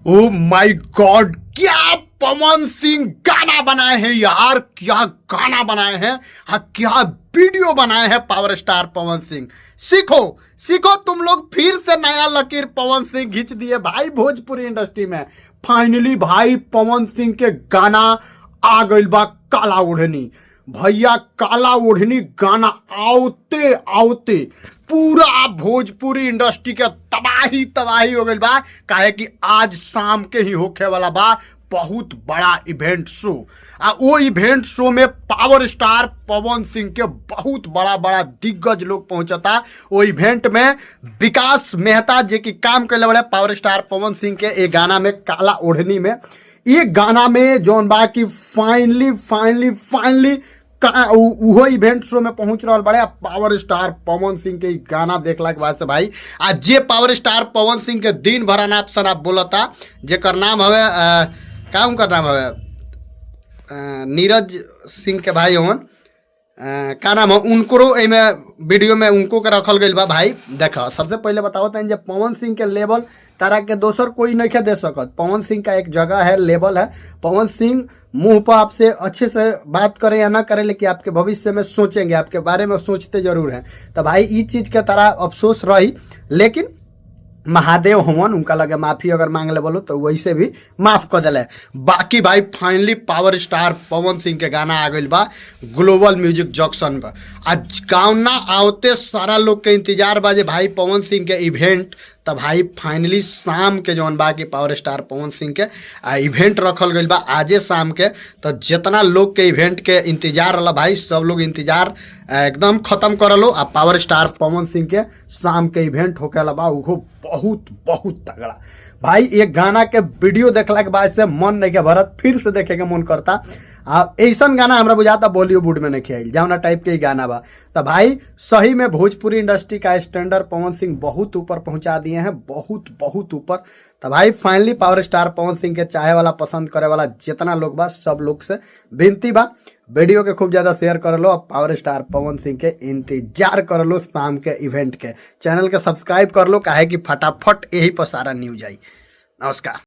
O my God, क्या पवन सिंह गाना बनाए हैं यार, क्या गाना बनाए हैं। हाँ, क्या वीडियो बनाए हैं पावर स्टार पवन सिंह। सीखो सीखो तुम लोग, फिर से नया लकीर पवन सिंह खींच दिए भाई भोजपुरी इंडस्ट्री में। फाइनली भाई पवन सिंह के गाना आ गइल बा काला ओढ़नी। भैया, काला ओढ़नी गाना आवते आवते पूरा भोजपुरी इंडस्ट्री के तबाही तबाही हो गइल बा, काहे कि आज शाम के ही होखे वाला बा बहुत बड़ा इवेंट शो। आ वो इवेंट शो में पावर स्टार पवन सिंह के बहुत बड़ा बड़ा दिग्गज लोग पहुंचता। वो इवेंट में विकास मेहता, जे कि काम कैले बड़े पावर स्टार पवन सिंह के एक गाना में, काला ओढ़नी में, ये गाना में जौन बा कि फाइनली फाइनली फाइनली उहो इवेंट शो में पहुंच रहल बड़े। पावर स्टार पवन सिंह के इ गाना देखला के बाद से भाई, आ जे पावर स्टार पवन सिंह के दिन भर अनाप शनाप बोलता, जेकर नाम हवे का उनकर नाम हवे, नीरज सिंह के भाई हवन, का नाम है उनको, एमे वीडियो में उनको के रखल गइल बा। भाई देख, सबसे पहले बताओ तनी जे पवन सिंह के लेवल तारा के दोसर कोई नहीं दे सकत। पवन सिंह का एक जगह है, लेवल है। पवन सिंह मुंह पर आपसे अच्छे से बात करें या ना करें, लेकिन आपके भविष्य में सोचेंगे, आपके बारे में सोचते जरूर हैं। तो भाई, ई चीज़ के तारा अफसोस रही, लेकिन महादेव हवन, उनका लगे माफी अगर मांग ले बोलो तो वैसे भी माफ कर दिले। बाकी भाई, finally power star Pawan Singh के गाना आ गइल बा ग्लोबल म्यूजिक जंक्शन पर। आज गाना आवते सारा लोग के इंतजार बा जे भाई पवन सिंह के इवेंट। त भाई, फाइनली शाम के जौन बा कि पावर स्टार पवन सिंह के इवेंट रखल गइल बा आजे शाम के। तो जितना लोग के इवेंट के इंतजार रहा भाई, सब लोग इंतजार एकदम खत्म करलो आ पावर स्टार पवन सिंह के शाम के इवेंट होके बा, उहो बहुत बहुत तगड़ा। भाई, एक गाना के वीडियो देखला के बाद से मन नहीं के भरत, फिर से देखे के मन करता। आ ऐसन गाना हमरा बुझाता बॉलीवुड में नहीं आइल, जौना टाइप के ही गाना बा। तो भाई, सही में भोजपुरी इंडस्ट्री का स्टैंडर्ड पवन सिंह बहुत ऊपर पहुंचा दिए हैं, बहुत बहुत ऊपर। तो भाई, finally power star Pawan Singh के चाहे वाला, पसंद करे वाला जितना लोग बा, सब लोग से विनती बा, वीडियो के खूब ज़्यादा शेयर कर लो और पावर स्टार पवन सिंह के इंतजार कर लो शाम के इवेंट के। चैनल के सब्सक्राइब कर लो, काहे कि फटाफट यही पर सारा न्यूज आई। नमस्कार।